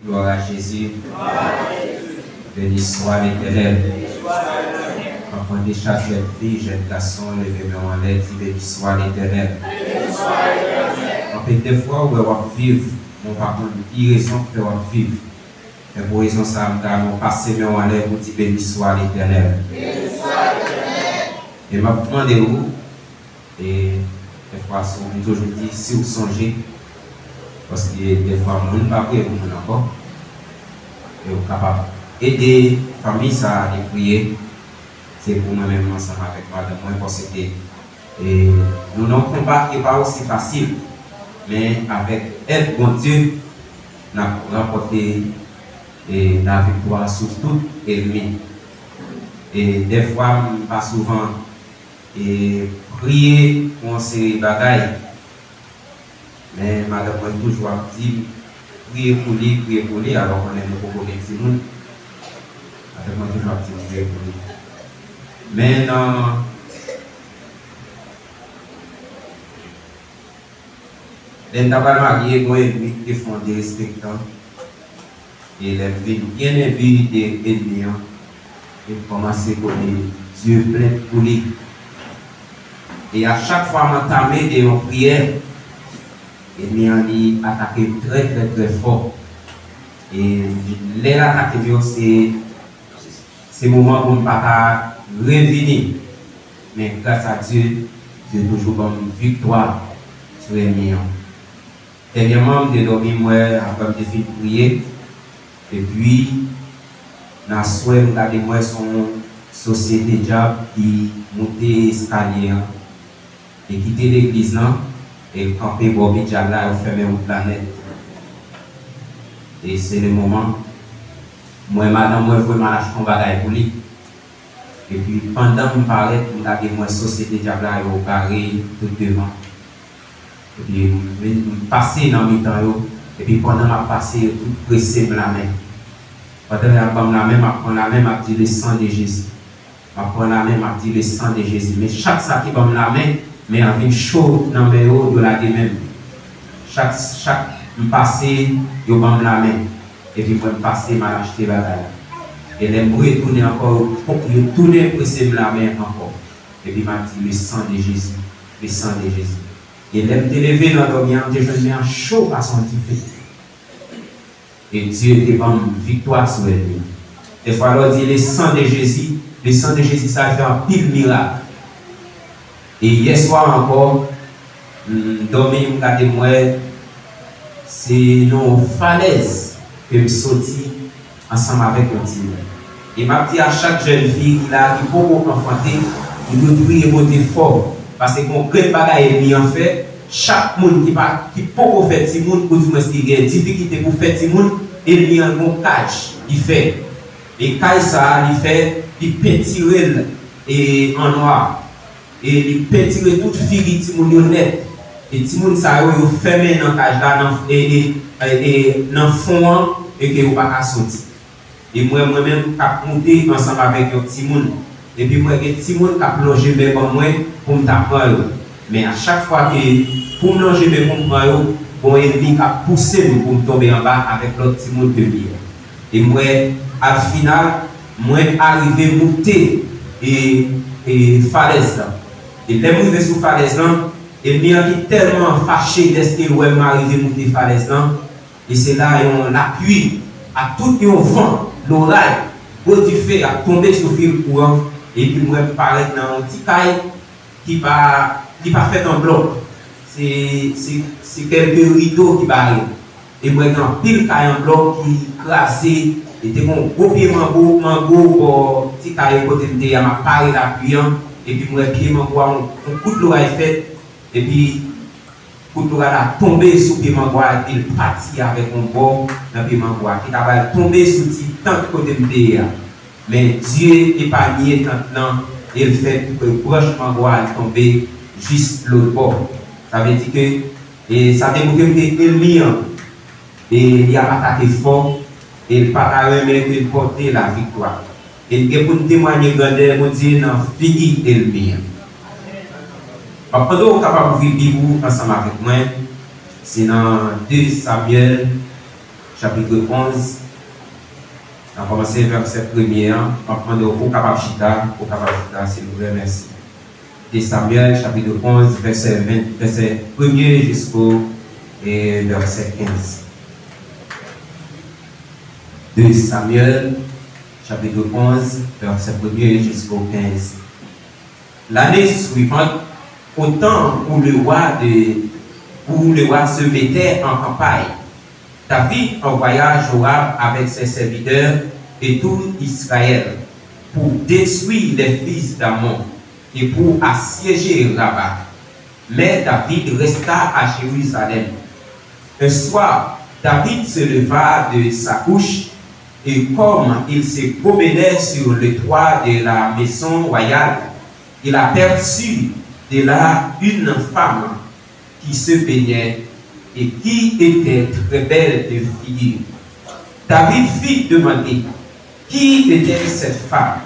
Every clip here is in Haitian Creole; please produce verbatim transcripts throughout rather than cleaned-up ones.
Gloire à Jésus. Béni soit l'Éternel. M ap mande chak jèn fi, jèn gason, leve men w anlè, di, béni soit l'Éternel. Anpil de fwa, ou wè w ap viv, men w pa konn ki rezon k fè w ap viv. Men pou rezon sa a, m ta mande w pase men w anlè pou di, béni soit l'Éternel. E m ap mande w, e dèfwa, si w, m toujou di, si w sonje, paske dèfwa moun pa priye pou moun ankò, e w kapab ede fanmi sa a de priye. Se pou mwen menm ansanm avèk madanm mwen, paske, e, nou nan yon konba ki pa osi fasil, men avèk èd Bondye, n ap ranpòte, e, laviktwa sou tout ènmi. E dèfwa, m pa souvan, e, priye pou yon seri bagay, men madanm mwen toujou ap di m, priye pou li, priye pou li, alò konnen nou poko gen timoun. Madanm mwen toujou ap di m, priye pou li. Men nan, lè m ta pral marye, gen yon ènmi ki te fè yon derespektan. E lè m vin byen enbi de ènmi an, e m kòmanse pote Dye plent pou li. E a chak fwa m antame de yon priyè, ènmi an li atake m trè, trè, trè fò. E lè l atake m yo, se, se moman pou m pa ta revini. Men gras a Dye, Dye toujou ban m viktwa sou ènmi an. Dènyèman, m te dòmi, m wè, apre m te fin priye, epi, nan aswè, m gade, m wè se yon sosyete dyab ki moute eskalye an, e kite legliz lan, e kanpe bò bidjal la, yo fèmen wout la nèt. E se le moman, m wè madanm mwen voye m al achte yon bagay pou li. Epi, pandan m parèt, m gade, m wè sosyete dyab la, yo bare tout devan. Epi, m vin, m pase nan mitan yo. Epi, pandan m ap pase, yo tout prese m lamen. Pandan y ap ban m lamen, m ap pran lamen, m ap di, le sang de Jésus. M ap pran lamen, m ap di, le sang de Jésus. Men chak sa ki ban m lamen, men an vin cho nan men yo, yo lage men m. Chak, chak m pase, yo ban m lamen. Epi mwen m pase, m al achte bagay la. E lè m retounen ankò, yo, yo tounen prese m lamen ankò. Epi m ap di, le sang de Jésus, le sang de Jésus. E lè m te leve nan dòmi an, m te jwenn men an cho pase yon dife. E Dye te ban m viktwa sou ènmi an. Dèfwa lè w di le sang de Jésus, le sang de Jésus sa fè anpil mirak. E yèswa ankò, m dòmi, m gade, m wè se nan yon falèz ke m soti ansanm avèk yon timoun. E m ap di a chak jèn fi ki la, ki poko anfante, ou dwe priye monte fò. Paske gon grenn bagay ènmi an fè, chak moun ki pa, ki poko fè timoun, oudimwens ki gen difikilte pou fè timoun, ènmi an gon kaj li fè. E kaj sa a, li fè, li pentire l, e, an nwa. E li pentire tout figi timoun yo nèt. E timoun sa yo, yo fèmen nan kaj la, nan, e, e, e, e, nan fon an, e ke yo pa ka soti. E m wè mwen menm k ap moute ansanm avèk yon timoun. Epi m wè gen timoun k ap lonje men ban mwen pou m ta pran yo. Men a chak fwa ke pou m lonje men pou m pran yo, gon ènmi k ap pouse m pou m tonbe anba avèk lòt timoun ke m ye a. E m wè, al final, mwen arive moute, e, e, falèz lan. E lè m rive sou falèz lan, ènmi an ki tèlman fache dèske l wè m arive moute falèz lan, e se la yon lapli, ak tout yon van, loray, gwo dife ap tonbe sou fil kouran, epi m wè m parèt nan yon ti kay ki pa, li pa fèt an blòk. Se, se, se kèlke rido ki bare. E m wè gen anpil kay an blòk ki kraze. E te gen yon gwo pye mango, mango bò ti kay kote m te ye a, m ap pare lapli an. Epi m wè pye mango a, yon, yon kout loray fèt. Epi kout loray la tonbe sou pye mango a, epi l pati avèk yon bò nan pye mango a, ki ta pral tonbe sou ti tant kote m te ye a. Men Dye epanye tant lan, e l fè branch mango a al tonbe jis lòt bò. Sa vle di ke, e sa te montre m ke ènmi an, e li ap atake fò, e l pa ta renmen ke l pòte laviktwa. E n gen pou n temwanye grandè Bondye nan figi ènmi an. M ap mande w kapab ouvri Bib ou ansanm avèk mwen. Se nan de Samyèl, Chapit onz, n a kòmanse vèsè premye an, m ap mande w pou w kapab chita, pou w kapab chita, silvouplè, mèsi. De Samyèl, chapit onz, vèsè ven, vèsè premye jisko, e, vèsè kenz. De Samyèl, chapit onz, vèsè premye jisko kenz. L'année suivante, au temps où le roi de, où le roi se mettait en campagne, David envoya Joab avec ses serviteurs et tout Israël pour détruire les fils d'Ammon et pour assiéger Raba. Mais David resta à Jérusalem. Un soir, David se leva de sa couche et comme il se promenait sur le toit de la maison royale, il aperçut de là une femme qui se baignait et qui était très belle de figure. David fit demander qui était cette femme,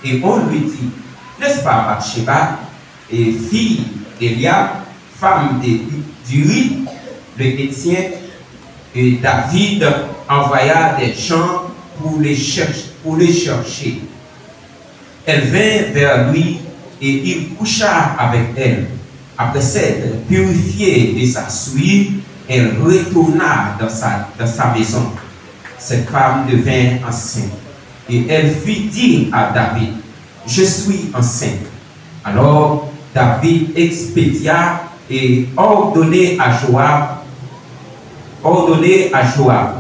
et on lui dit, n'est-ce pas Bathsheba, et fille d'Eliab, femme de, d'Uri, le Hétien? Et David envoya des gens pour les chercher, pour les chercher. Elle vint vers lui et il coucha avec elle. Après s'être purifiée de sa souillure, elle retourna dans sa, dans sa maison. Cette femme devint enceinte et elle fit dire à David, je suis enceinte. Alors David expédia et ordonna à Joab, ordonna à Joab,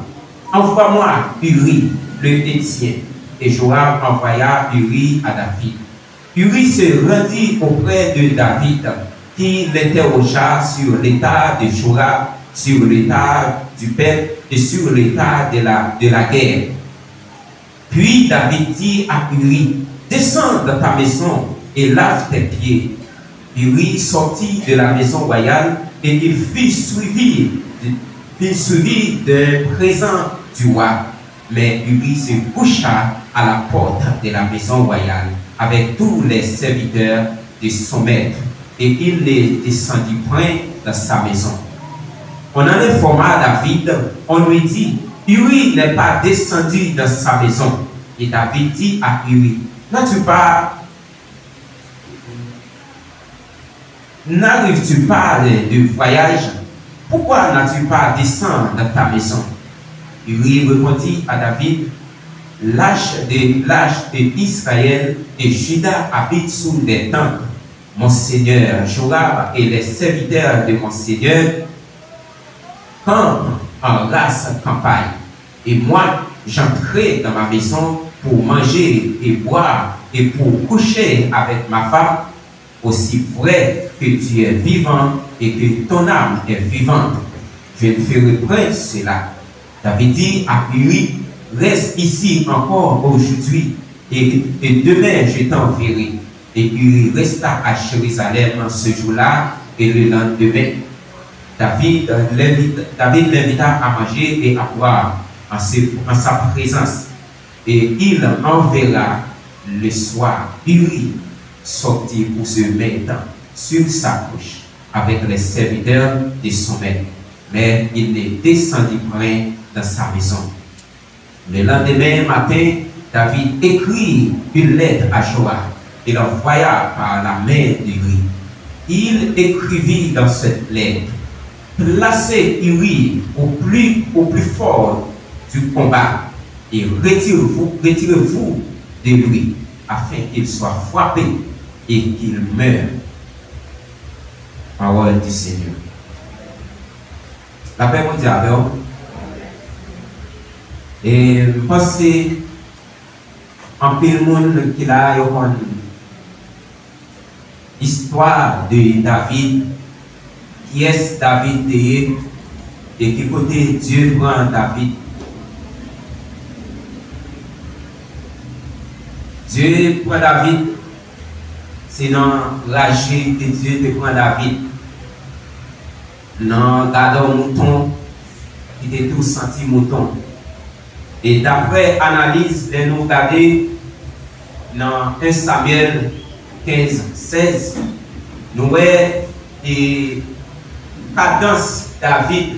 envoie-moi Uri, le Hétien. Et Joab envoya Uri à David. Uri se rendit auprès de David, qui l'interrogea sur l'état de Joab, sur l'état du peuple et sur l'état de la, de la guerre. Puis David dit à Uri, descends dans ta maison et lave tes pieds. Uri sortit de la maison royale et il fut suivi, fut suivi d'un présent du roi. Mais Uri se coucha à la porte de la maison royale avec tous les serviteurs de son maître, et il ne descendit point dans sa maison. On en informa David, on lui dit, Uri n'est pas descendu dans sa maison. Et David dit à Uri, n'as-tu pas N'arrives-tu pas de voyage? Pourquoi n'as-tu pas descendu dans ta maison? Uri répondit à David, lâche de, lâche de Israël et Juda habite sous des tentes. Mon seigneur Joab et les serviteurs de mon seigneur campent en rase campagne. Et moi, j'entrai dans ma maison pour manger et boire et pour coucher avec ma femme. Aussi vrai que tu es vivant et que ton âme est vivante, je ne ferai point cela. David dit à Uri, reste ici encore aujourd'hui, et, et demain je t'enverrai. Et Uri resta à Jérusalem ce jour-là et le lendemain. David l'invita, David l'invita à manger et à boire en, se, en sa présence. Et il enverra le soir. Uri sortit pour se mettre sur sa couche avec les serviteurs de son maître, mais il ne descendit point dans sa maison. Le lendemain matin, David écrit une lettre à Joab et l'envoya par la main d'Uri. Il écrivit dans cette lettre, placez Uri au plus, au plus fort du combat et retirez-vous, retirez-vous de lui, afin qu'il soit frappé et qu'il meure. Parole du Seigneur. Lapè Bondye avè w. E m panse anpil moun ki la a, yo konn istwa de David, kiyès David te ye, e ki kote Dye pran David. Dye pran David, se nan raje ke Dye te pran David, nan gadò mouton, ki te tou santi mouton. E daprè analiz, lè nou gade nan en Samyèl kenz sèz, nou wè, e, kadans David,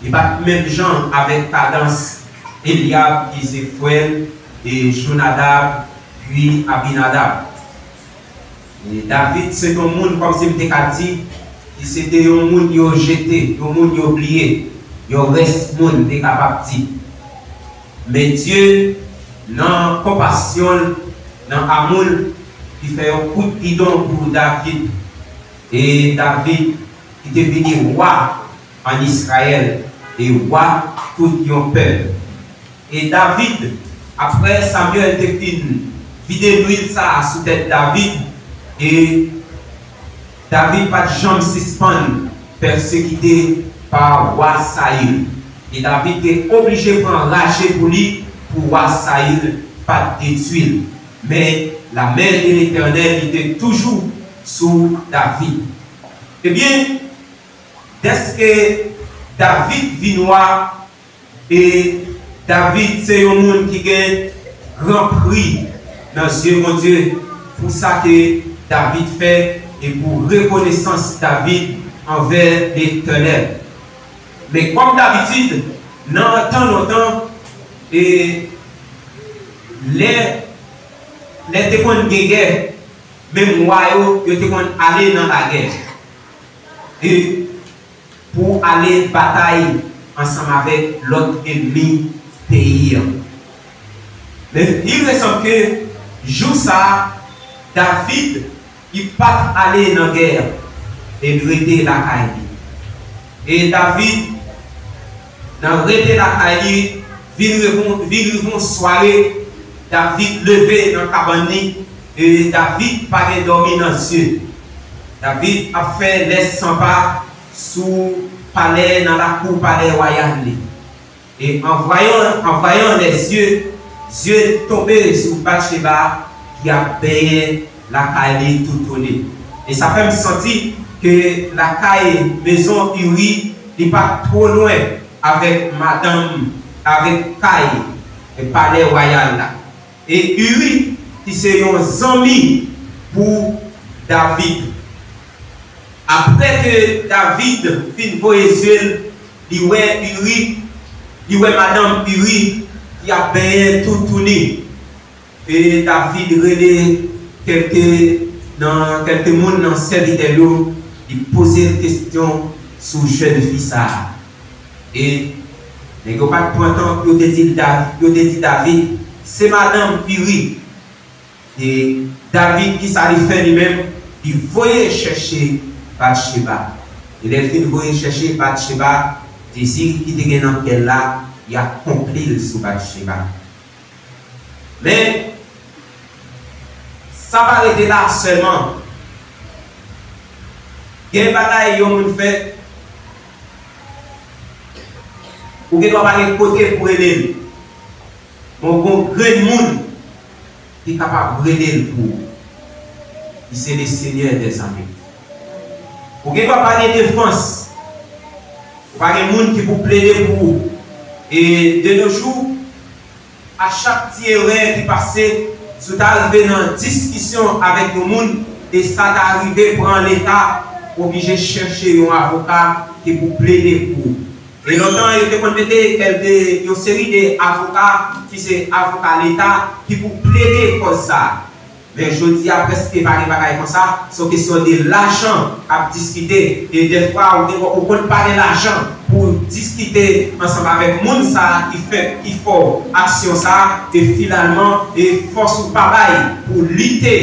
Li pa t menm jan avèk kadans Elyab, Izefwèl, e Jonadab, pi Abinadab. E David se t yon moun, kòmsi m te ka di, ki se te yon moun yo jete, yon moun yo bliye, yon rès moun, m te kapab di. Men Dye, nan konpasyon l, nan amou l, li fè yon kout gidon pou David. E David, ki te vini wa ann Izrayèl, e wa tout yon pèp. E David, apre Samyèl te fin vide lwil sa a sou tèt David, e David pa t janm sispann pèsekite pa wa Sayil. E David te oblije pran raje pou li, pou wa Sayil pa t detwi l. Men, lamen de Letènèl, li te toujou sou David. Ebyen, dèske David vin wa, e David se yon moun ki gen gran pri nan zye Bondye pou sa ke David fè e pou rekonesans David anvè Letènèl. Men kòm dabitid, nan tan lontan, e lè, lè te konn gen gè, menm wa yo, yo te konn ale nan lagè. E pou ale batay ansanm avèk lòt ènmi peyi an. Men, il ressanble ke jou sa a, David, li pa t ale nan gè, e l rete lakay li. E David, nan rete lakay li, vin rive, vin rive yon sware, David leve nan kabann li, e David pa gen dòmi nan zye. David ap fè lè san pa sou palè, nan lakou palè wayal li. E an vwayan, an vwayan lè zye, zye l tonbe sou Batcheba ki ap benyen lakay li toutouni. E sa fè m santi ke lakay mezon Uri, li pa t two lwen avèk madanm, avèk kay palè wayal la. E Uri, ki se yon zanmi pou David. Apre ke David fin voye zye l, li wè Uri, li wè madanm Uri ki ap benyen toutouni. E David rele kèlke, nan, kèlke moun nan sèvitè l yo, li poze l kesyon sou jèn fi sa a. E nèg yo pa t pran tan, yo te di l Da-, yo te di David, se madanm Uri. E David, kisa li fè li menm? Li voye chèche Batcheba. E lè l fin voye chèche Batcheba, dezi ki te gen nan kè l la, li akonpli l sou Batcheba. Men, sa pa rete la sèlman. Gen bagay yon moun fè, ou gen dwa pa gen kote pou rele l. Men w gen yon grenn moun ki kapab rele l pou ou. Li se le Senyè dèzame. Ou gen dwa pa gen defans. Ou pa gen moun ki pou plede pou ou. E de nos jours, a chak ti erè ki pase, si w ta rive nan diskisyon avèk yon moun, e sa ta rive pran leta, w oblije chèche yon avoka ki pou plede pou ou. E lontan, yo te konn mete kèlke, yon seri de avoka ki se avoka leta ki pou plede kòz sa a. Men jodi a, prèske pa gen bagay konsa. Se yon kesyon de lajan k ap diskite. E dèfwa, ou gen, ou konn pa gen lajan pou w diskite ansanm avèk moun sa a ki fè, ki fè w aksyon sa a. E finalman, e fòs ou pa bay pou w lite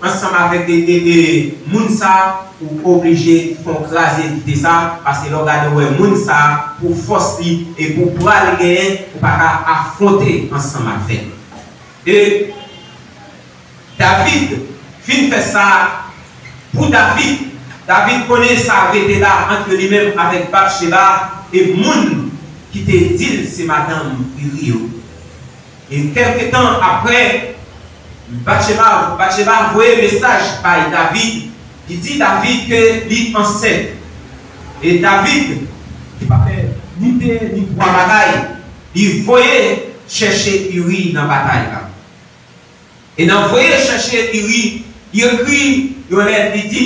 ansanm avèk, e, e, e moun sa a, ou oblije fè yon kraze lite sa a, paske lè w gade w wè moun sa a, pou fòs li, e pou pwa l genyen, ou pa ka afwonte ansanm avè l. E David fin fè sa pou David. David konnen sa rete la ant li menm avèk Batcheba e moun ki te di l se madanm Uri yo. E kèlke tan apre, Batcheba, Batcheba voye mesaj bay David. Li di David ke li ansent. E David, ki pa fè ni de ni twa bagay, li voye chèche Uri nan batay la. E nan voye chèche Uri, li ekri yon lèt, li di,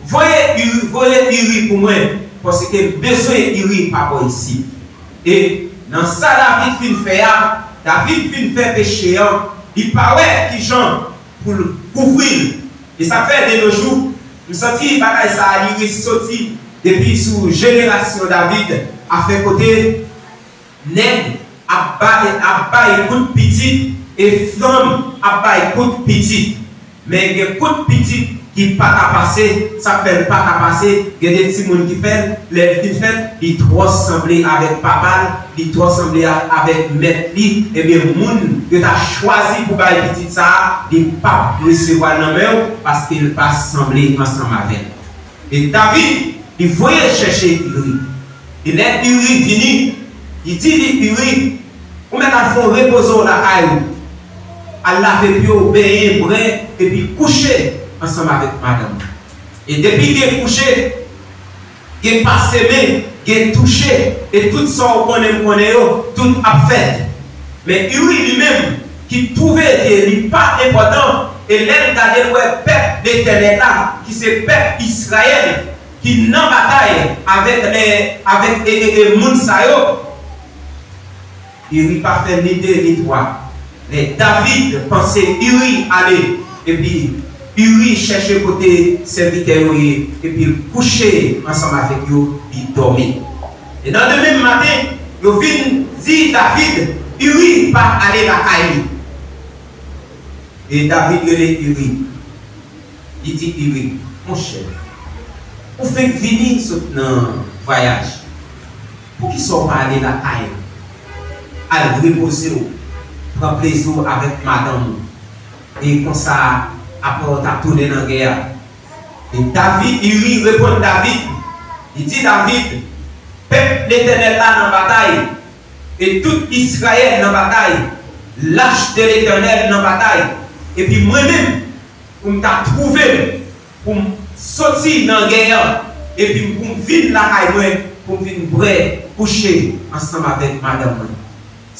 voye Uri, voye Uri pou mwen, paske m bezwen Uri pa bò isit. E nan sa David fin fè a, David fin fè peche an, li pa wè kijan pou l kouvri l. E sa k fè de nos jours, m santi bagay sa a li ret soti depi sou jenerasyon David, afè kote nèg ap bay, ap bay kout pitit e fanm ap bay kout pitit. Men gen kout pitit ki pa ka pase, sa k fè l pa ka pase, gen de timoun ki fèt, lè l fin fèt, li twò sanble avèk papa l, li twò sanble a, avèk mèt li, ebyen moun yo ta chwazi pou bay pitit sa a, li p ap resevwa l nan men w, paske l pa sanble ansanm avè l. E David, li voye chèche Iri. E lè Iri vini, li di li, Iri, ou mèt al fè w repoze w lakay ou. Al lave pye w, benyen, bwè, epi kouche ansanm avèk madanm ou. E depi gen kouche, gen pase men, gen touche, e tout sa w konnen m konnen yo, tout ap fèt. Men Iri li menm, ki twouve ke li pa enpòtan, e lè l gade l wè pèp Letènèl la, ki se pèp Izrayèl, ki nan batay avèk lè, avèk e, e, e moun sa yo, Iri pa fè ni de ni twa. Lè David panse Iri ale, epi Iri chèche kote sèvitè yo ye, epi l kouche ansanm avèk yo, li dòmi. E nan demen maten, yo vin di David, Iri pa ale lakay li. E David rele Iri. Li di Iri, monchè, ou fenk vini sot nan vwayaj. Poukisa w pa ale lakay ou? Al repoze w, pran plezi w avèk madanm ou. E konsa, apre w ta tounen nan gè a. E David, Iri reponn David, li di David, pèp Letènèl la nan batay, e tout Izrayèl nan batay, lach de Letènèl nan batay, epi mwen menm, pou m ta twouve m, pou m soti nan gè an, epi pou m vin lakay mwen, pou m vin bwè, kouche ansanm avèk madanm mwen.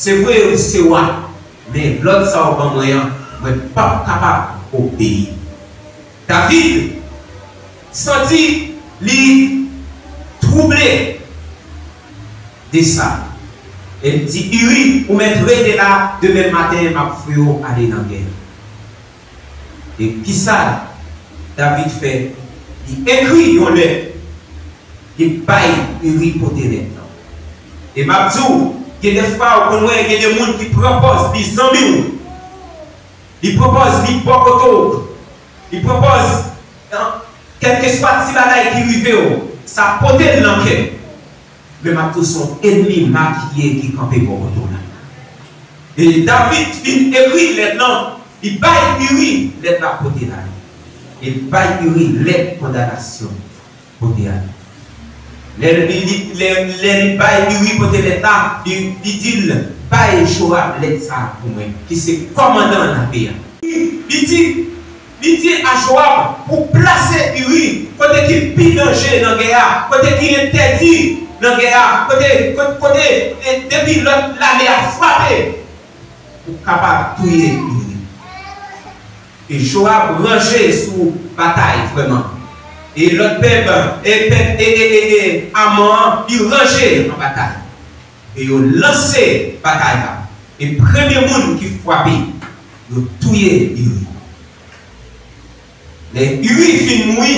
Se vre, ou se wa, men lòd sa w ban mwen an, mwen p ap kapab obeyi. David santi li twouble de sa. E l di Iri, ou mèt rete la, demen maten, m ap voye w ale nan gè. E kisa David fè? Li ekri yon lèt, li bay Iri pote lèt lan. E m ap di w, gen de fwa ou konn wè gen de moun ki pran pòz li zanmi w. Li pran pòz li bò kote w. Li pran pòz, kèlkeswa ti bagay ki rive w, sa pote l nan kè. Men m ap di w se yon ènmi makye ki kanpe bò kote w la. E David fin ekri lèt lan, li bay Iri lèt la pote l ale. E l bay Iri lèt kondanasyon pote ale. Lè li, li, lè, lè li bay Iri pote lèt la, li, li di l, bay Joab lèt sa a pou mwen, ki se kòmandan lame a. Li di, li di a Joab pou plase Iri kote ki pi danje nan gè a, kote ki entèdi nan gè a, kote, kote, kote, e, depi lòt lame a frape, ou kapab touye Iri. E Joab ranje sou batay vrèman. E lòt pèp, e pèp, e, e, e, e Amon an, li ranje an batay. E yo lanse batay la. E premye moun ki frape, yo touye Iri. Lè Iri fin mouri,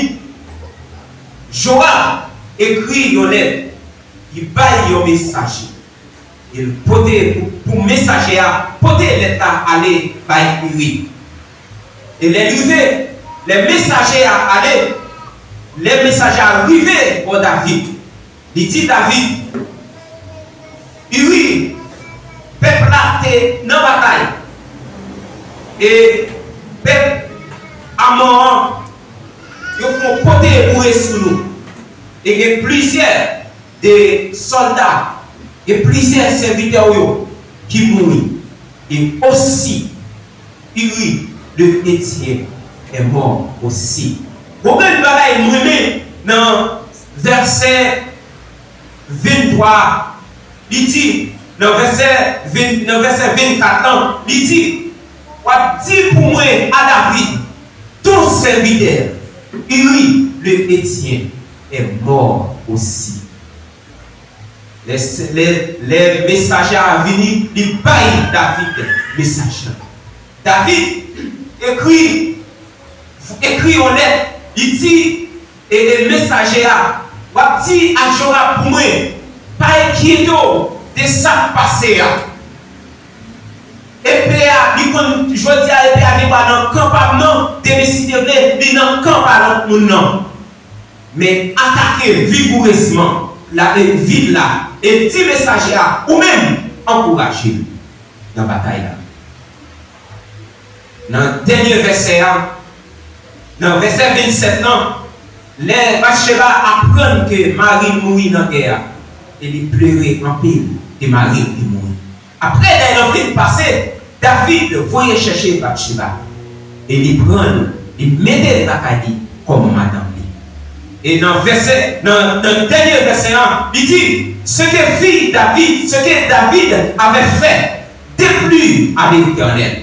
Joab ekri yon lèt, li bay yon mesaje. E l pote pou, pou mesaje a pote lèt la ale bay Iri. E lè l rive, lè mesaje a ale, lè mesaje a rive bò David, li di David, Iri, pèp la te nan batay. E pèp Amon an, yo fè yon pote boure sou nou. E gen plizyè de sòlda, gen plizyè sèvitè w yo ki mouri. E osi, Iri, le Etyen, est mort aussi. Gon grenn bagay m renmen nan vèsè venntwa, li di, nan vèsè ven, nan vèsè vennkat lan, li di, w ap di pou mwen a David, ton sèvitè, Iri, le Etyen, est mort aussi. Lè, lè, lè mesaje a vini, li bay David mesaj la. David ekri, ekri yon lèt, li di, e, e mesaje a, w ap di a Jorab pou mwen, pa enkyete w de sa k pase a. Epe a, li konn, jodi a, epe a gen dwa nan kan pa m nan, demen si Dye vle, li nan kan pa lòt moun nan. Men atake vigourezman la, e, vil la, e di mesaje a, ou menm, ankouraje l nan batay la. Nan dènye vèsè a, nan vèsè vennsèt lan, lè Batcheba aprann ke mari l mouri nan gè a, e li plere anpil de mari l ki mouri. Apre dèy lan fin pase, David voye chèche Batcheba, e li pran l, li mete l lakay li kòm madanm li. E nan vèsè, nan, nan dènye vèsè a, li di, ce que fit David, ce que David avait fait déplut à l'Éternel.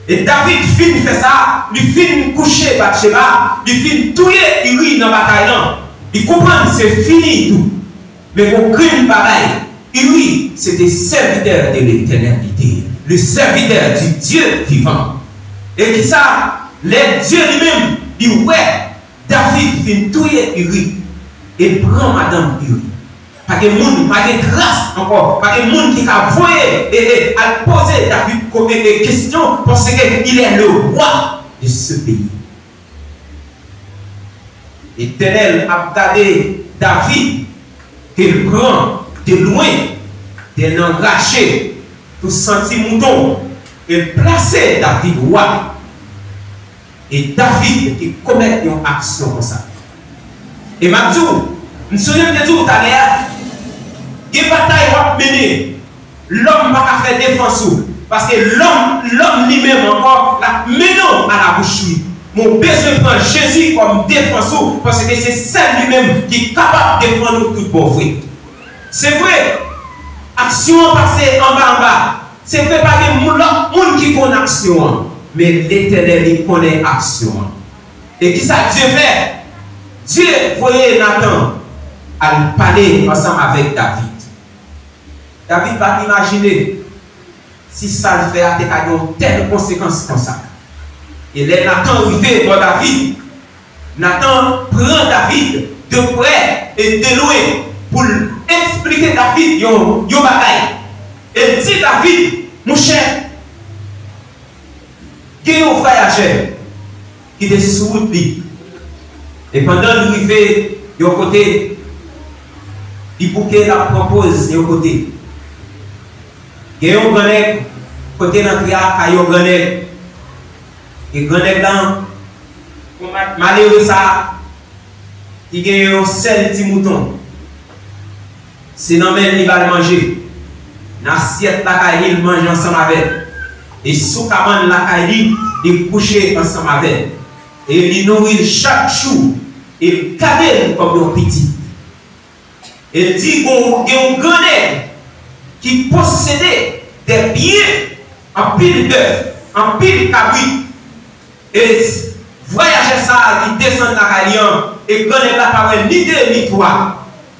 E David fin fè sa, li fin kouche Batcheba, li fin touye Iri nan batay lan. Li konprann se fini tou. Men gon grenn bagay, Iri, se te sèvitè de Letènèl li te ye, le serviteur du Dieu vivant. E kisa, lè Dye li menm, li wè David fin touye Iri, e l pran madanm Iri. Pa gen moun, pa gen tras ankò, pa gen moun ki ka voye e, e al poze David ko-, e, e, kesyon, paske il est le roi de ce pays. Letènèl ap gade David, ke l pran de lwen, de nan rache, pou santi mouton, e l plase David wa. E David te komèt yon aksyon konsa. E m ap di w, m sonje m te di w talè a, gen batay w ap mennen, lòm pa ka fè defans ou. Paske lòm, lòm li menm ankò, l ap mennen w a la bouchri. Men w bezwen pran Jezi kòm defans ou, paske se sèl li menm ki kapab defann ou tout bon vre. Se vre, aksyon an pase anba anba. Se vre, pa gen moun, lòt moun ki konn aksyon an, men Letènèl li konnen aksyon an. E kisa Dye fè? Dye voye Natan al pale ansanm avèk David. David pa t imajine si sa l fè a te ka gen yon tèl konsekans konsa. E lè Natan rive bò David, Natan pran David de prè e de lwen pou l eksplike David yon, yon bagay. E l di David, monchè, gen yon vwayajè ki te sou wout li. E pandan l rive yon kote, li bouke, l ap pran poz yon kote. Gen yon grannèg, kote l antre a, kay yon grannèg. E grannèg lan, malere sa a, li gen yon sèl ti mouton. Se nan men l li ba l manje. Nan asyèt lakay li, l manje ansanm avè l. E sou kabann lakay li, li kouche ansanm avè l. E li nouri l chak jou. E l gade l kòm yon pitit. E l di, gon, gen yon grannèg ki posede de byen, anpil bèf, anpil kabrit. E s-, vwayajè sa a ki desann lakay li an, e grannèg la pa wè ni de ni twa,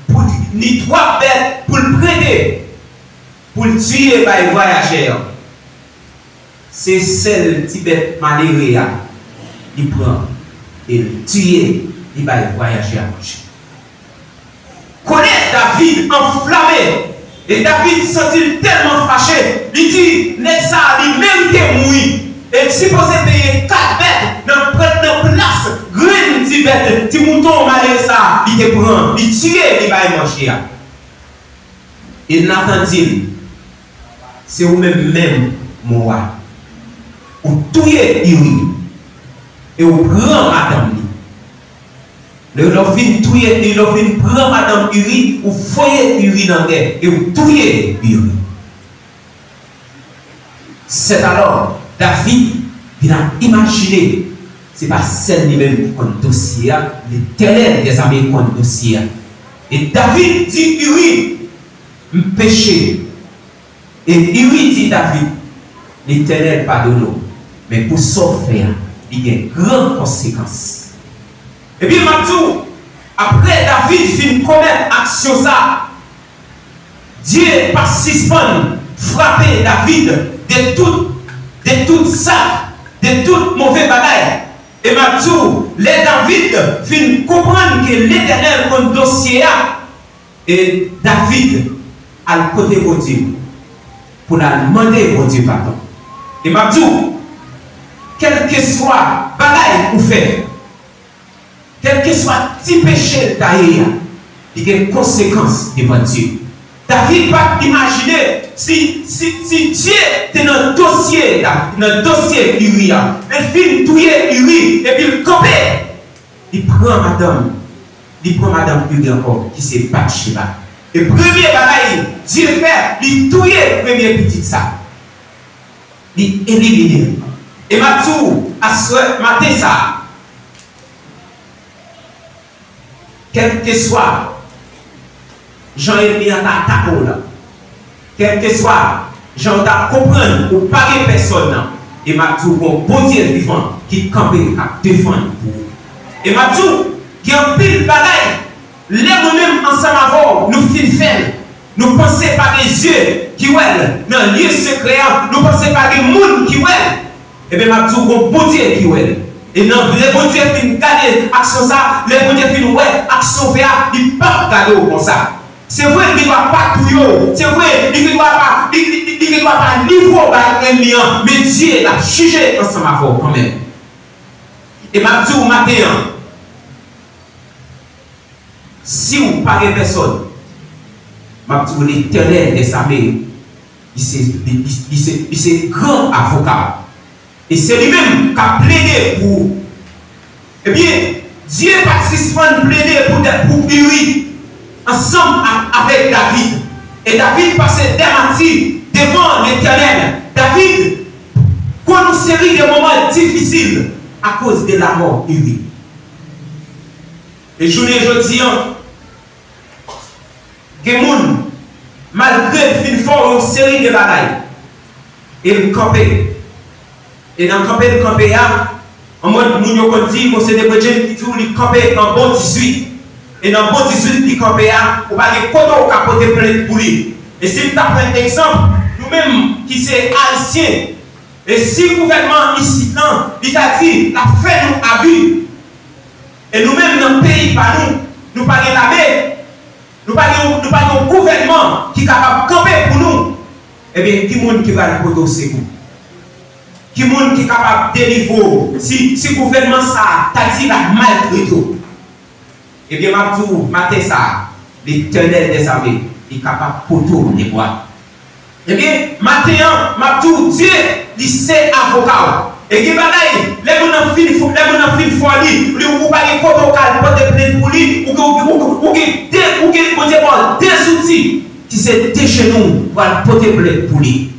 pou, ni twa bèt pou l prete, pou l tiye bay vwayajè an. Se sèl ti bèt malere a li pran, e l tiye, li bay vwayajè a manje. Kolè David anflame, e David santi l tèlman fache, li di, nèg sa a, li merite mouri. E l sipoze peye kat bèt nan, nan plas grenn ti bèt, ti mouton malere sa a, li te pran, li tiye, li bay manje a. E Natan di l, se ou menm menm, mon wa. Ou touye Iri, e ou pran madanm li. Lè, lè w fin touye, lè w fin pran madanm Iri, ou voye Iri nan gè, e ou touye Iri. Sètalò, David vin ap imajine, se pa sèl li menm ki konn dosye a, Letènèl dèzame konn dosye a. E David di Iri, m peche. E Iri di David, Letènèl padone w, men pou sa w fè a, li gen gran konsekans. Ebyen, m ap di w, apre David fin komèt aksyon sa a, Dye pa sispann frape David de tout, de tout zak, de tout move bagay. E m ap di w, lè David fin konprann ke Letènèl konn dosye a, e David al kote Bondye pou l al mande Bondye padon. E m ap di w, kèlkeswa bagay ou fè, kèlkeswa ti peche l ta ye a, li gen konsekans devan Dye. David pa t imajine si, si, si Dye te nan dosye, nan dosye Iri a. Li fin touye Iri, epi l kanpe. Li pran madanm, li pran madanm Iri ankò, ki se Batcheba. E premye bagay Dye fè, li touye premye pitit sa. Li elimine l. E m ap di w, aswè, maten sa a, kèlkeswa jan ènmi an ta atake w la, kèlkeswa jan w ta konprann ou pa gen pèsòn nan, e m ap di w, gon Bondye vivan ki kanpe, k ap defann pou ou. E m ap di w, gen anpil bagay, lè mwen menm ansanm avè w, nou fin fè l, nou panse pa gen zye ki wè l nan lye sekrè an, nou panse pa gen moun ki wè l. Ebyen, m ap di w, gon Bondye ki wè l. E nan, lè Bondye fin gade aksyon sa, lè Bondye fin wè aksyon w fè a, li p ap gade w konsa. Se vre, li gendwa pa touye w. Se vre, li gendwa pa, li, li, li, li gendwa pa livre w bay ènmi an. Men Dye, l ap jije ansanm avè w kanmenm. E m ap di w maten an, si w pa gen pèsòn, m ap di w, Letènèl dèzame, li se, li, li, li se, li se gran avoka w. E se li menm k ap plede pou ou. Ebyen, Dye pa t sispann plede pou, pou Iri ansanm ak, avèk David. E David pase dè mati devan Letènèl. David konn yon seri de moman difisil akoz de lamò Iri. E jounen jodi an, gen moun, malgre l fin fè w yon seri de bagay, e l kanpe. E nan kanpe l kanpe a, an mòd moun yo konn di, Monseigneur Bredjen ki di w li kanpe an bon dizuit. E nan bon dizuit li kanpe a, ou pa gen kote w ka pote plent pou li. E si m ta pran egzanp, nou menm ki se Ayisyen, e si gouvènman isit lan, li ta di l ap fè nou abi, e nou menm nan peyi pa nou, nou pa gen lame, nou pa gen, nou pa gen yon gouvènman ki kapab kanpe pou nou, ebyen, ki moun ki pral pote w sekou? Ki moun ki kapab delivre w si, si gouvènman sa a ta di l ap maltrete w? Ebyen, m ap di w, maten sa a, Letènèl dèzame, li kapab pote w lebwa. Ebyen, maten an, m ap di w, Dye, li se avoka w. E gen bagay, lè moun nan fin fò, lè moun nan fin fò li, li, ou pa gen kote w ka al pote plent pou li, ou gen, ou, ou, ou gen de, ou gen, Bondye ba w de zouti, ki se de jenou, pou al pote plent pou li.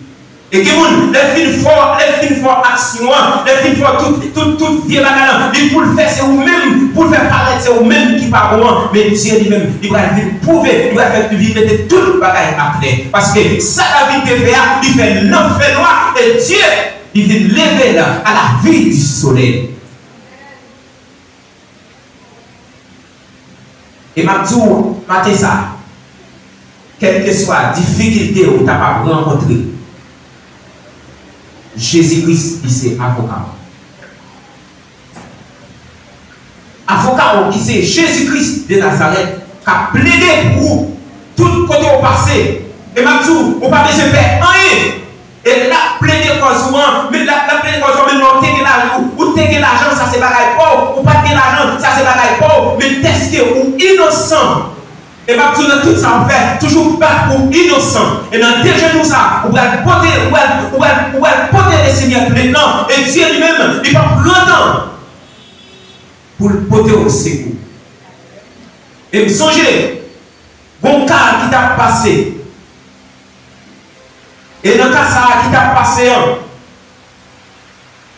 E gen moun, lè l fin fè, lè l fin fè aksyon an, lè l fin fè tout, tout, tout vye bagay lan, li pou l fè se ou menm, pou l fè parèt se ou menm ki pa bon an, men Dye li menm, li pral vin pwouve, li pral fè, li vin mete tout bagay aklè. Paske sa David te fè a, li fè l nan fènwa, e Dye, li vin leve l à la vue du soleil. E m ap di w maten sa a, kèlkeswa difikilte ou ta p ap rankontre, Jezi Kris, li se avoka w. Avoka w ki se Jezi Kris de Nazarèt, k ap plede pou ou tout kote w pase. E m ap di w, ou pa bezwen pè anyen. E l ap plede kòz ou an, men l ap, l ap plede kòz ou an, men lè w te gen lajan, ou, ou te gen lajan, sa se bagay pa w, ou pa t gen lajan, sa se bagay pa w, men dèske ou inosan. E m ap di w nan tout sa w fè, toujou bat pou w inosan. E nan de jenou sa, ou pral pote, ou pral, ou pral, ou pral pote Lesenyè plent lan, e Dye li menm, li p ap pran tan pou l pote w sekou. E m sonje, gon ka ki t ap pase. E nan ka sa a ki t ap pase an,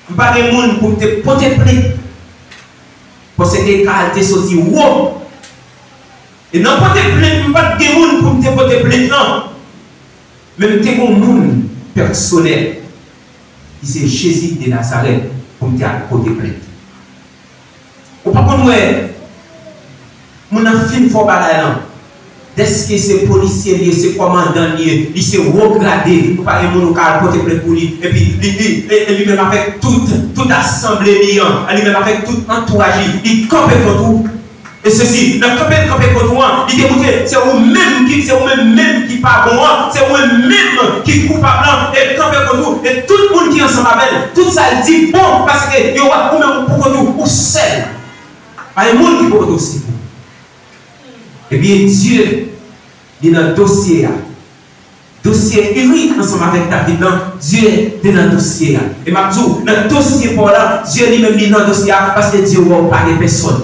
m pa gen moun pou m te pote plent. Paske ka a te soti wo. E nan pote plent, m pa t gen moun pou m te pote plent lan. Men m te gon moun pèsonèl, ki se Jezi de Nazarèt, pou m te al pote plent. Ou pa konn wè, moun nan fin fè w bagay lan. Dèske se polisye li ye, se kòmandan li ye, li se wo grade, ou pa gen moun ou ka al pote plent pou li, epi li, li, e, e li menm avèk tout, tout asanble li an, li menm avèk tout antouraj li, li kanpe kont ou. E sesi, nan kanpe l kanpe kont ou an, li te montre se ou menm ki, se ou menm menm ki pa bon an, se ou menm menm ki koupab lan, e l kanpe kont ou, e tout moun ki ansanm avè l, tout sa l di bon, paske yo wè ou menm ou pou kont ou, ou sèl. Pa gen moun ki pote w sekou. Ebyen, Dye, li nan dosye a. Dosye Iri ansanm avèk David lan, Dye te nan dosye a. E m ap di w, nan dosye pa w la, Dye li menm li nan dosye a, paske Dye wè w pa gen pèsòn.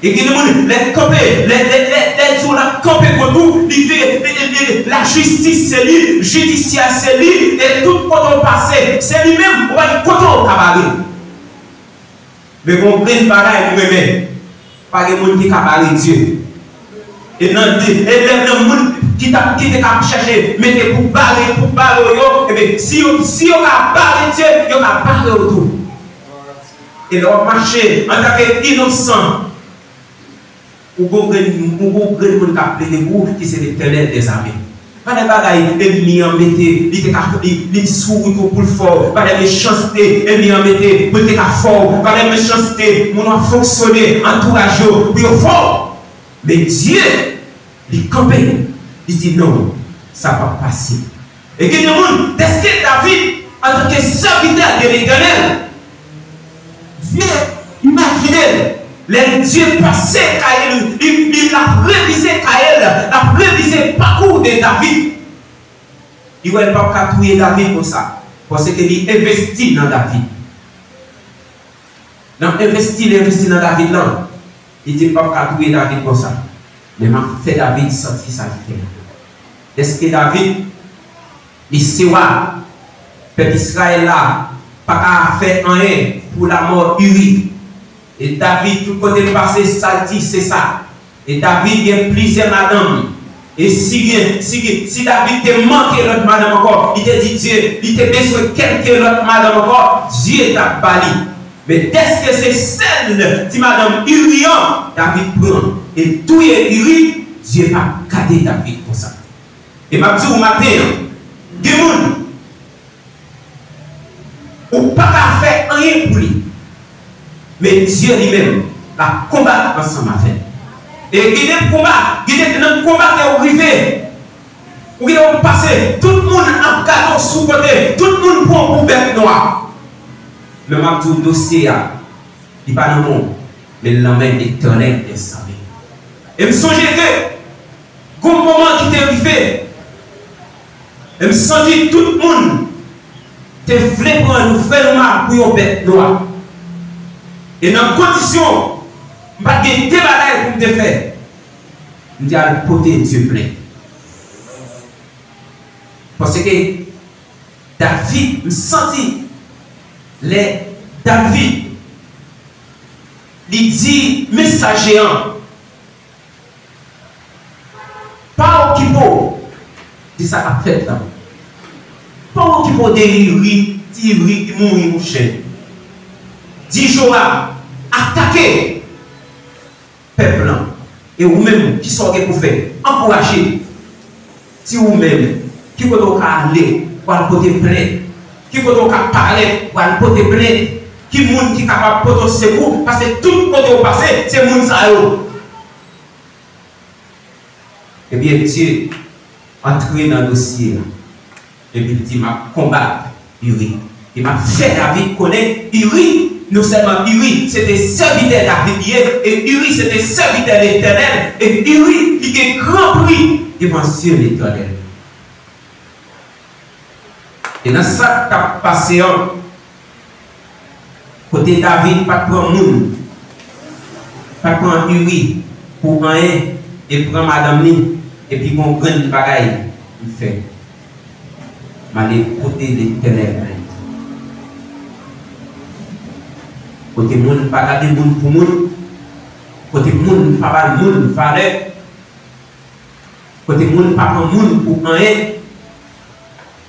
E gen de moun, lè l kanpe, lè, lè, lè, lè di w l ap kanpe kont ou, li vle, e, e, e, lajistis se li, jidisyè se li, e tout kote w pase, se li menm, ou pa gen kote w ka bare. Men gon grenn bagay m renmen, pa gen moun ki ka bare Dye. E nan de, e lè nan moun ki t ap, ki te ka ap chèche mete pou bare, pou bare w yo, ebyen, si yo, si yo ka bare Dye, yo ka bare w tou. E lè w ap mache antanke inosan, ou gon grenn, ou gon grenn moun k ap plede pou ou, ki se Letènèl dèzame. Gade bagay ènmi an mete, li te ka, li, li sou wout ou pou l fè w. Gade mechanste ènmi an mete pou l te ka fè w. Gade mechanste moun w ap fonksyone, antouraj yo, pou yo fè w. Men Dye, li kanpe, li di, "Non, sa p ap pase." E gen de moun, dèske David, antanke sèvitè de Letènèl, Dye, imajine l, lè Dye pase kay li, li, li, l ap revize kay li, l ap revize pakou de David. Li wè l p ap ka touye David konsa, paske li envesti nan David. Nan envesti, li envesti nan David lan, li di, "M p ap ka touye David konsa, men m ap fè David santi sa l fè a." Dèske David, li se wa, pèp Izrayèl la pa ka fè anyen pou lanmò Iri. E David, tout kote l pase, sa l di, se sa. E David gen plizyè madanm. E si gen, si gen, si David te manke lòt madanm ankò, li te di Dye, li te bezwen kèlke lòt madanm ankò, Dye t ap ba li. Men dèske se sèl ti madanm Iri an, David pran e touye Iri, Dye pa gade David konsa. E m ap di w maten an, gen moun, ou pa ka fè anyen pou li. Men Dye li menm, l ap konbat ansanm avè l. E gen de konba, gen de nan konba ke w rive, ou gen w pase, tout moun ap gade w sou kote, tout moun pran w pou bèt nwa. Men m ap di w dosye a, li pa nan men w, men l nan men Letènèl dèzame. E m sonje ke gon moman ki te rive, e m santi tout moun te vle pran nou, frè nou, ma pou yon bèt nwa. E nan kondisyon, m pa t gen de bagay pou m te fè. M te al pote Dye plent. Paske David, m santi lè David, li di mesaje an, pa okipe w de sa k ap fèt la. Pa okipe w de Iri, ti Iri ki mouri, monchè. Di Joab, atake pèp lan. E ou menm, kisa w gen pou fè? Ankouraje. Di ou menm, ki kote w ka ale pou al pote plent? Ki kote w ka parèt pou al pote plent? Ki moun ki kapab pote w sekou? Paske tout kote w pase, se moun sa yo. Ebyen, Dye antre nan dosye a. Epi l di, "M ap konbat Iri. E m ap fè David konnen Iri, non sèlman Iri, se te sèvitè David li ye, e Iri, se te sèvitè Letènèl, e Iri, li gen gran pri devan zye Letènèl." E nan sa k t ap pase an, kote David pa t pran moun, pa t pran Iri pou anyen, e pran madanm li, epi gon grenn bagay li fè. M ale pote Letènèl plent. Kote moun pa gade moun pou moun, kote moun pa bay moun valè, kote moun pa pran moun pou anyen,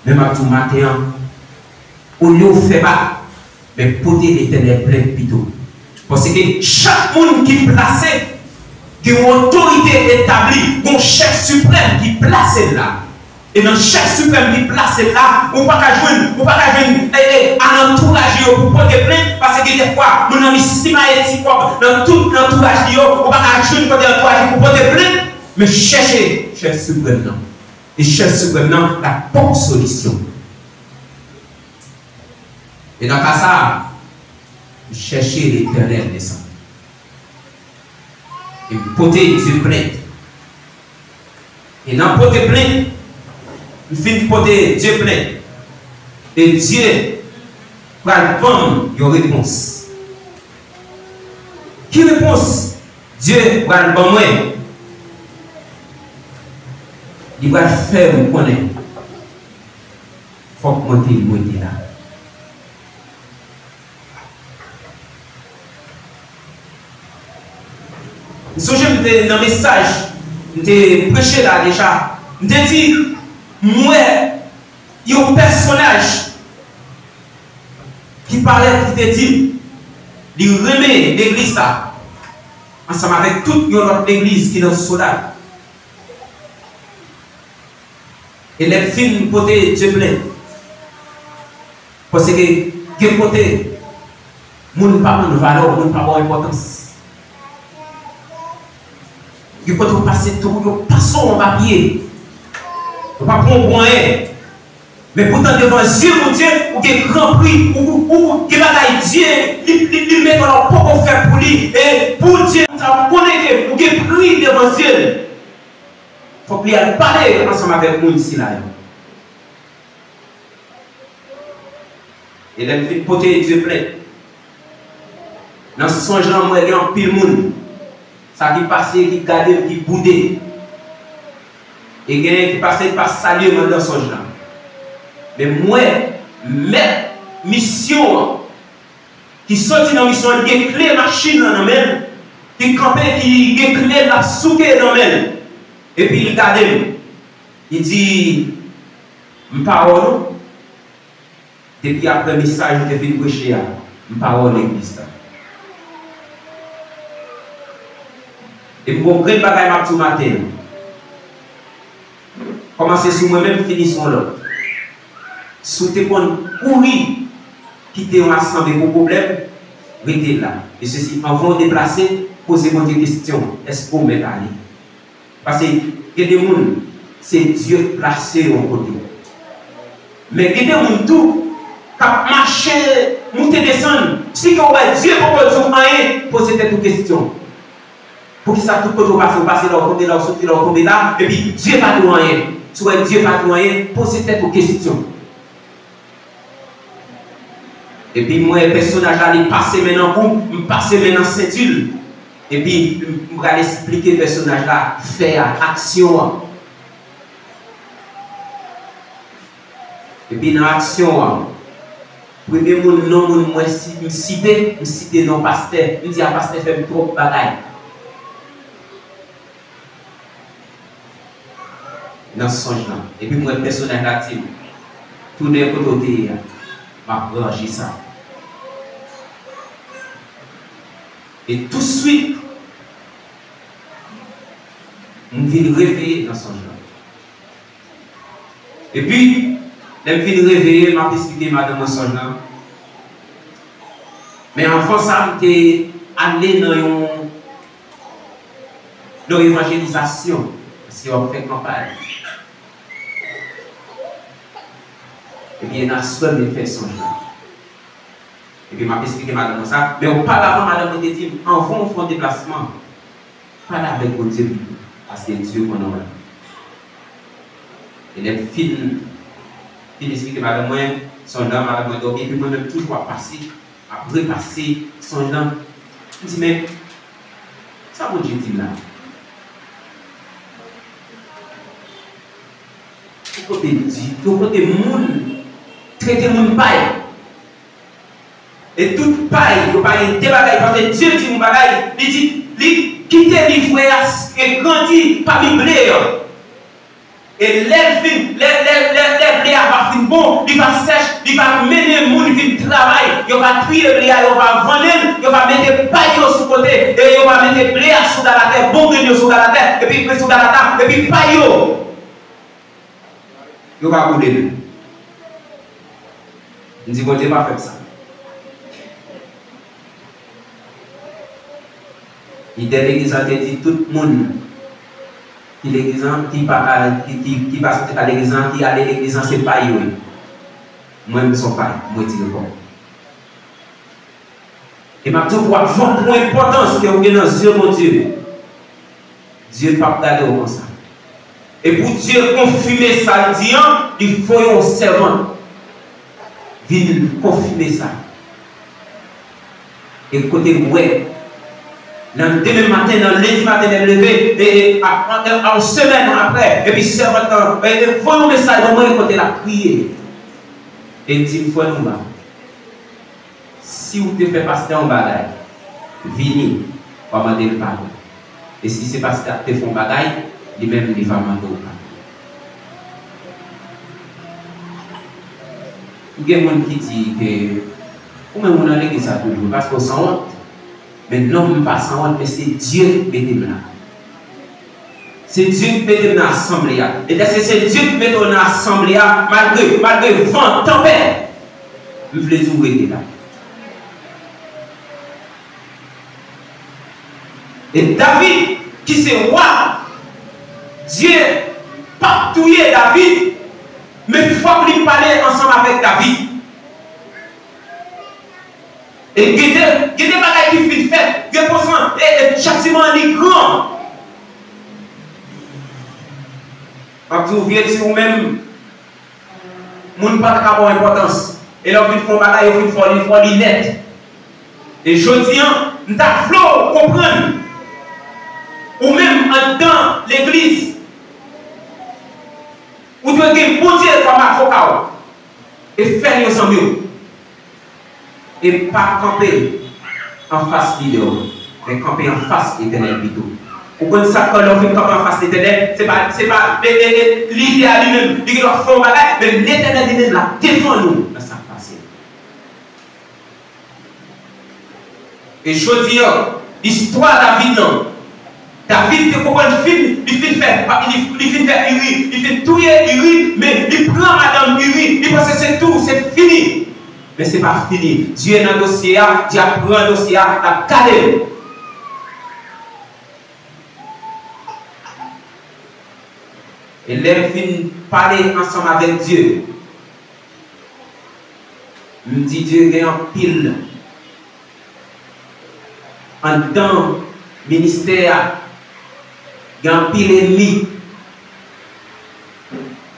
men m ap di w maten an, olye w fè ba, men pote Letènèl plent pito. Paske chak moun ki plase Gen yon otorite etabli, gen yon chèf siprèm ki plase l la. E nan chèf siprèm ki plase l la, ou pa ka jwenn, ou pa ka jwenn, e, e, al nan antouraj li yo pou pote plent, paske gen de fwa, moun nan li simaye ti kòb nan tout antouraj li yo, ou pa ka jwenn kote antouraj li pou pote plent, men chèche chèf siprèm nan. E chèf siprèm nan, l ap ba w solisyon. E nan ka sa a, m chèche Letènèl desann. E m pote Dye plent. E nan pote plent, m fin pote Dye plent. E Dye pral ban m yon repons. Ki repons Dye pral ban mwen? Li pral fè m konnen fòk mwen te dwe te la. M sonje m te nan mesaj, m te preche la deja. M te di, m wè yon pèsonaj ki parèt, ki te di, li renmen legliz sa, ansanm avèk tout yon lòt legliz ki nan Sodal. E lè m fin pote Dye plent, paske gen kote moun pa konn valè w, moun pa ba w enpòtans. Gen kote w pase tou, yo pase w anba pye. Yo pa pran w pou anyen. Men poutan devan zye Bondye, ou gen gran pri, ou, ou, ou gen bagay Dye, li, li, li mete w la ou poko fè pou li. E pou Dye, sa w konnen ke ou gen pri devan zye l. Fòk li al pale ansanm avèk moun sila yo. E lè m fin pote Dye plent, nan sonj lan, m wè gen anpil moun, sa ki pase, ki gade m, ki boude. E genyen ki pase, ki pa salye m anndan sonj lan. Men m wè mèt misyon an, ki soti nan misyon an, li gen kle machin lan nan men l, ki kanpe, ki gen kle l ap souke nan men l. Epi li gade m, li di, "M pa wè w non. Depi apre mesaj ou te fin preche a, m pa wè w legliz la." E m gon grenn bagay m ap di w maten an. Kòmanse sou mwen menm, fini sou yon lòt. Si w te konn kouri kite yon asanble pou pwoblèm, rete la. E sesi, anvan w deplase, poze Bondye kesyon, èske w mèt ale? Paske gen de moun, se Dye k plase yo yon kote. Men gen de moun tou, k ap mache, moute desann. Si ke w wè Dye poko di w anyen, poze tèt ou kesyon. Poukisa tout kote w pase, w pase la, w tonbe la, w soti la, w tonbe la, epi Dye pa di w anyen? Si w wè Dye pa di w anyen, poze tèt ou kesyon. Epi m wè pèsonaj la, li pase men nan kou, m pase men nan senti l. Epi m, m pral esplike pèsonaj la, fè a, aksyon an. Epi nan aksyon an, premye moun, non moun mwen si-, m site, m site non pastè. M di a pastè fè m twòp bagay. Nan sonj lan. Epi m wè pèsonaj la di m, "Tounen kote w te ye a, m ap ranje sa." E touswit, m vin reveye nan sonj lan. Epi, lè m fin reveye, m ap esplike madanm mwen sonj lan. Men anvan sa, m te ale nan yon, nan yon evanjelizasyon, paske w ap fè kanpay. Ebyen, nan aswè, m vin fè sonj lan. Epi m ap esplike madanm mwen sa. Men oparavan, madanm mwen te di m, "Anvan w fè yon deplasman, pale avèk Bondye pito, paske Dye konnen w la." E lè m fin, fin esplike madanm mwen sonj lan, madanm mwen dòmi, epi mwen menm toujou ap pase, ap repase sonj lan. M di, "Men, sa Bondye di m la?" Yon kote di, yon kote moun trete moun pay. E tout pay, yo pa gen de bagay, paske Dye di yon bagay, li di, li kite li frè a e grandi pami ble yo. E lè l vin, lè, lè, lè, lè ble a va fin bon, li va sèch, li va mennen moun vin travay, yo va triye ble a, yo va vannen l, yo va mete pay yo sou kote, e yo va mete ble a sou galatè, bon grenn yo sou galatè, epi ble sou galatè, epi pay yo, yo va boule l. M di Bondye pa fè m sa. Lidè legliz lan te di tout moun ki legliz lan, ki pa ka, ki, ki, ki pa sot ka legliz lan, ki ale legliz lan, se pay yo ye. Mwen, m se yon pay, m retire kò m. E m ap di w, pou w ap jwenn pou enpòtans ke w gen nan zye Bondye, Dye p ap gade w konsa. E pou Dye konfime sa l di an, li voye yon sèvant vin konfime sa. E kote l wè, nan demen maten, nan lendi maten, lè m leve, e, e, a, a, a, yon semèn apre, epi sèvant lan, e, e, voye yon mesaj ban mwen kote l ap kriye. E l di m, frè Numa, si w te fè pastè yon bagay, vini, w a mande l padon. E si se pastè a k te fè yon bagay, li menm, li va mande w padon. Gen moun ki di ke ou menm ou nan legliz sa toujou, paske w sanwont. Men non, m pa sanwont, men se Dye ki mete m la. Se Dye ki mete m nan asanble a. E dèske se Dye ki mete w nan asanble a, malgre, malgre van, tanpèt, m vle di w rete la. E David, ki se wa, Dye p ap touye David, men fòk li pale ansanm avèk David. E gen de, gen de bagay ki fin fèt, gen konsa, e, e chatiman an li gran. M ap di w, vye di ou menm, moun pa ta ka ba w enpòtans. E lè w fin fè yon bagay, yo fin fè w li, fè w li nèt. E jodi an, m ta vle w konprann, ou menm anndan legliz, ou dwe gen Bondye kòm avoka w. E fè l yo zanmi w. E pa kanpe anfas lidè w, men kanpe anfas Letènèl pito. Ou konn sa k fè lè w fin kanpe anfas Letènèl, se pa, se pa, e, e, e, lidè a li menm, li gen dwa fè yon bagay, men Letènèl li menm l ap defann ou nan sa k pase. E jodi an, istwa David lan, David te konprann fin, li fin fè, li, li fin fè Iri, li fin touye Iri, men li pran madanm Iri, li panse se tou, se fini. Men se pa fini. Dye nan dosye a, Dye ap pran dosye a, l ap gade l. E lè m fin pale ansanm avèk Dye, m di Dye gen anpil anndan ministè a, gen anpil ènmi.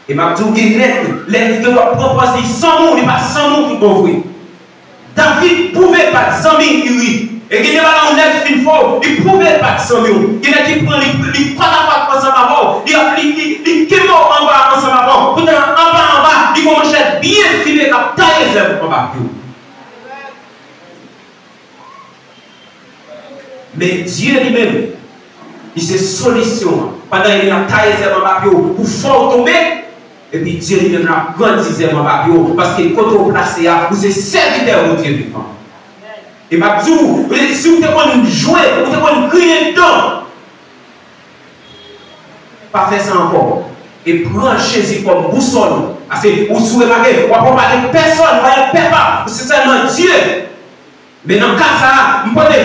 E m ap di w gen nèg, lè li gen dwa pran pòz li zanmi w, li pa zanmi w tout bon vre. David pwouve l pa t zanmi Iri. E gen de bagay yon nèg fin fè w, li pwouve l pa t zanmi w. Gen nèg ki pran li, li kòtakòt ansanm avè w, li ap, li, li, li kenbe w anba ansanm avè w. Poutan anba anba, li gen yon manchèt byen file k ap taye zèb anba pye w. Men Dye li menm, li se solisyon an. Pandan ènmi ap taye zèb anba pye w pou fè w tonbe, epi Dye li menm l ap grandi zèb anba pye w, paske kote w plase a, ou se sèvitè Bondye vivan. E m ap di w, si w te konn jwe, ou te konn griyen dan, pa fè sa ankò. E pran Jezi kòm bousòl ou. Paske ou si w remake, w ap pa pale pèsòn, pa gen pèpa, ou se sèlman Dye. Men nan ka sa a, m pote,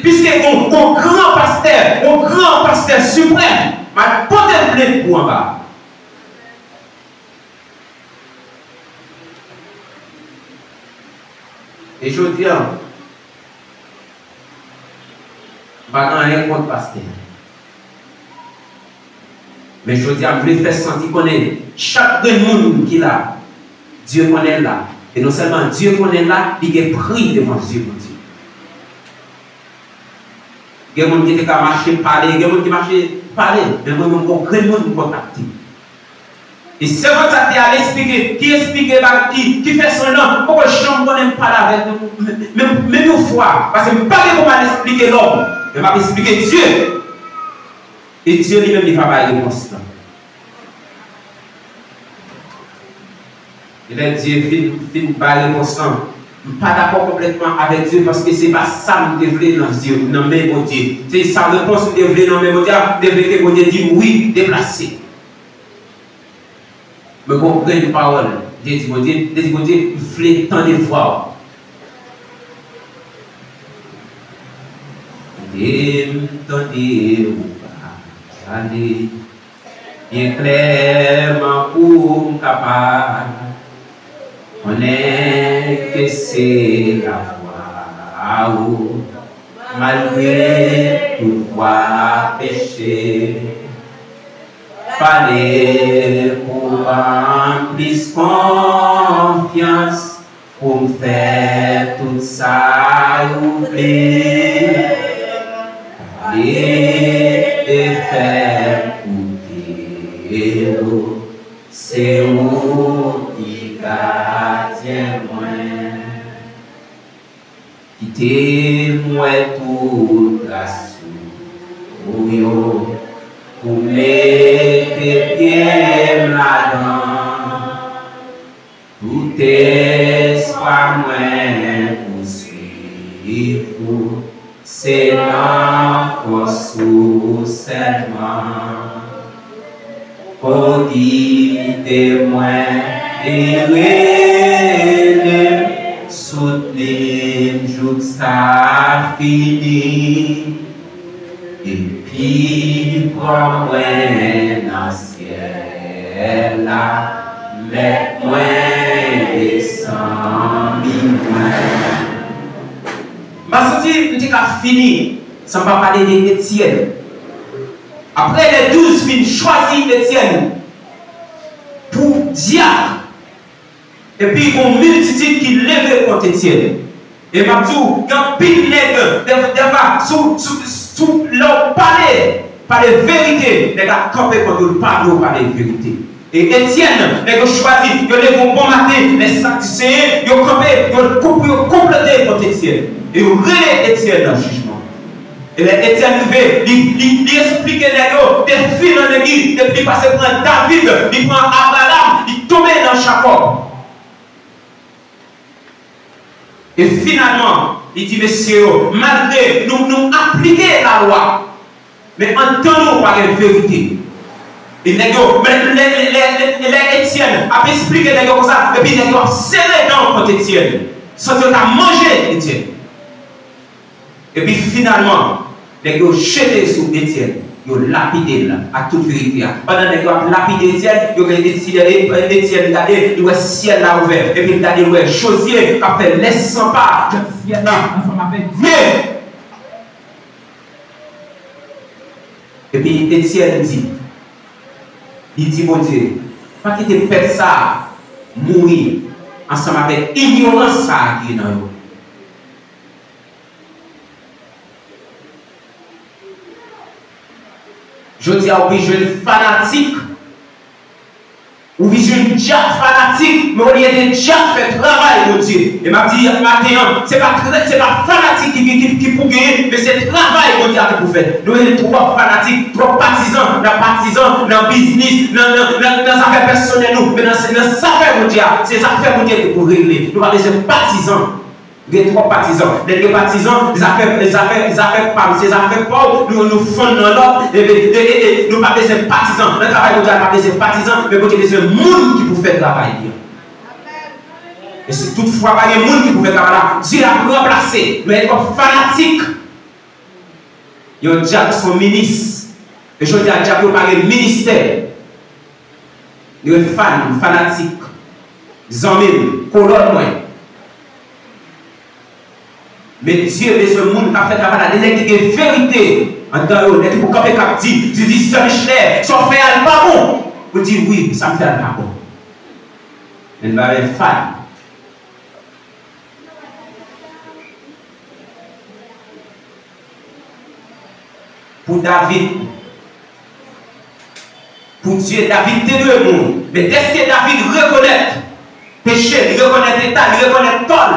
piske gon, gon gran pastè, gon gran pastè siprèm, m al pote plent pou anba. E jodi a, m pa gen anyen kont pastè. Men jodi a, m vle fè santi konnen chak grenn moun ki la, Dye konnen l la. E non sèlman Dye konnen l la, li gen pri devan zye Bondye. Gen moun ki te ka mache pale, gen moun ki mache pale, men mwen menm, gon grenn moun m kontakte. E sèvant sa te al esplike, ki esplike ba, ki, ki fè son nan, m poko janm konnen m pale avèk li, menm, menm yon fwa, paske m pa gen pou m al esplike lòm, men m ap esplike Dye. E Dye li menm, li va bay repons lan. E lè Dye fin, fin bay repons lan, M pa dakò konplètman avèk Dye paske se pa sa m te vle nan zye, nan men Bondye. Se sa repons m te vle nan men Bondye a, m te vle ke Bondye di m wi, deplase. Men gon grenn pawòl, m te di Bondye, m te di Bondye, m vle tande vwa w. Kite m tande w pale byen klèman pou m kapab konnen ke se lavwa ou, malgre tout vwa peche. Pale pou ban m plis konfyans, pou m fè tout sa ou vle. Pale e fè m koute w. Se ou ki gadyen mwen. Kite m wè tout gras ou yo, pou mete pye m ladan. Tout espwa mwen pou swiv ou, se nan fòs ou sèlman. O gide mwen e rele m, soutni m jouk sa fini. Epi pran mwen nan syèl la, mèt mwen e zanmi mwen. M pa santi m te ka fini san m pa pale de Etyèn. Apre lè douz fin chwazi Etyèn pou dyak, epi gon miltitid ki leve kont Etyèn. E m ap di w, gen anpil nèg, dè, dèfwa, sou, sou, sou, lè w pale, pale verite, nèg ap kanpe kont ou, l pa vle w pale verite. E Etyèn, nèg yo chwazi, yo leve yon bon maten, lè Sadisyen yo kanpe, yo koup, yo konplote kont Etyèn. E yo rele Etyèn nan jijman. E lè Etyèn rive, li, li, li esplike nèg yo, defi nan legliz, depi li pase pran David, li pran Abraram, li tonbe nan Jakòb. E finalman, li di mesye yo, malgre nou, nou aplike lalwa, men anndan nou pa gen verite. E nèg yo, men lè, lè, lè, lè, lè Etyèn ap esplike nèg yo konsa, epi nèg yo ap sere dan kont Etyèn. Santi yo ta manje Etyèn. Epi finalman, nèg yo jete sou Etyèn, yo lapide l ak tout verite a. Pandan nèg yo ap lapide Etyèn, yo gen Etyèn, Etyèn gade, li wè syèl la ouvè. Epi l gade, l wè Jozye k ap fè lès san pa nan syèl la ansanm avèk Dye. Epi Etyèn di, li di Bondye, pa kite pèp sa a mouri ansanm avèk inyorans sa a ki nan yo. Jodi a, ou vin jwenn fanatik, ou vin jwenn dyak fanatik, men olye de dyak fè travay Bondye. E m ap di maten an, se pa trè, se pa fanatik ki, ki, ki, ki pou genyen, men se travay Bondye a ki pou fèt. Nou gen twòp fanatik, twòp patizan, nan patizan, nan biznis, nan, nan, nan, nan zafè pèsonèl nou, men nan, nan zafè Bondye a, se zafè Bondye ki pou regle. Nou pa bezwen patizan. Gen twòp patizan. Lè gen patizan, zafè, zafè, zafè pa m, se zafè pa w, nou, nou fonn nan lòt, e, e, e, e, nou pa bezwen patizan. Nan travay Bondye a, pa bezwen patizan, men Bondye bezwen moun ki pou fè travay li an. E si toutfwa pa gen moun ki pou fè travay la, Dye ap ranplase. Men twòp fanatik. Yon dyak se yon minis. E jodi a, dyak yo pa gen ministè. Yo fan, fanatik, zanmi m, kolòn mwen. Men Dye bezwen moun k ap fè travay la. De nèg ki gen verite anndan yo, nèg ki pou kanpe k ap di, di, di, Sè Michelet, sa w fè a l pa bon. Ou di, wi, sa m fè a l pa bon. Men n pa gen fan. Pou David, pou Dye, David te dwe mouri. Men dèske David rekonèt peche, li rekonèt eta, li rekonèt tò l.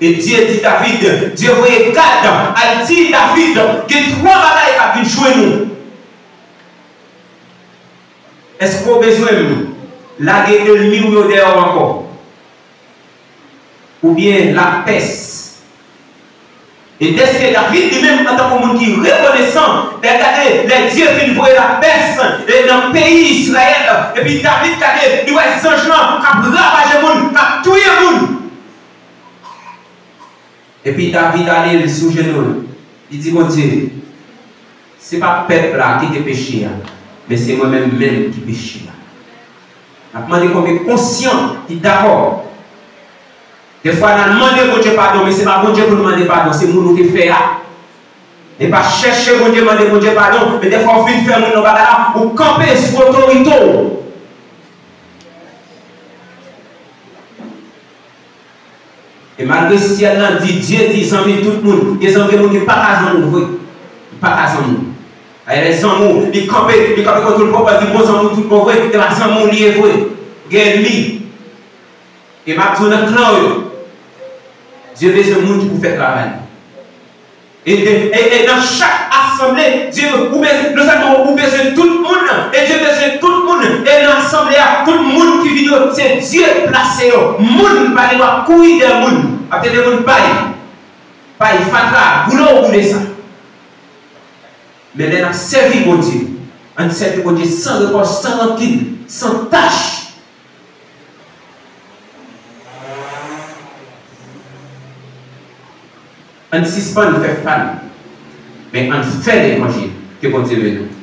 E Dye di David, Dye voye Gad al di David, gen twa bagay k ap vin jwenn ou. Èske w bezwen m lage ènmi w yo dèyè w ankò? oubyen lapès. E dèske David, li menm, antanke moun ki rekonesan, lè gade, lè Dye fin voye lapès e nan peyi Izrayèl, epi David gade, li wè zanj lan k ap ravaje moun, k ap touye moun. Epi David ale, li sou jenou l. Li di Bondye, se pa pèp la ki te peche a, men se mwen menm menm ki peche a. N ap mande konbyen konsyan ki dakò. Defwa n al mande Bondye padon, men se pa Bondye pou n mande padon, se moun ou te fè a. E pa chèche Bondye, mande Bondye padon, men defwa w fin fè moun nan bagay la, ou kanpe sou otorite w. E malgre syèl la di, Dye di, zanmi tout moun, gen zanmi moun ki pa ka zanmi w vre. Li pa ka zanmi w. Dayè lè zanmi w, li kanpe, li kanpe kont ou, li poko di bon zanmi w tout bon vre, e pa zanmi w li ye vre. Gen ènmi. E m ap di w nan klan yo, Dye bezwen moun ki pou fè travay li. E, e, e, e nan chak asanble, Dye, ou bezwen, non sèlman ou bezwen tout moun, e Dye bezwen tout moun, e nan asanble a, tout moun ki vin yo, se Dye plase yo. Moun pa gen dwa kouri dèyè moun, ap tande moun pay, pay, fatra, boule ou boule sa. Men lè n ap sèvi Bondye, ann sèvi Bondye san repwòch, san rankin, san tach. Ann sispann fè fake, men ann fè levanjil. Ke Bondye beni w.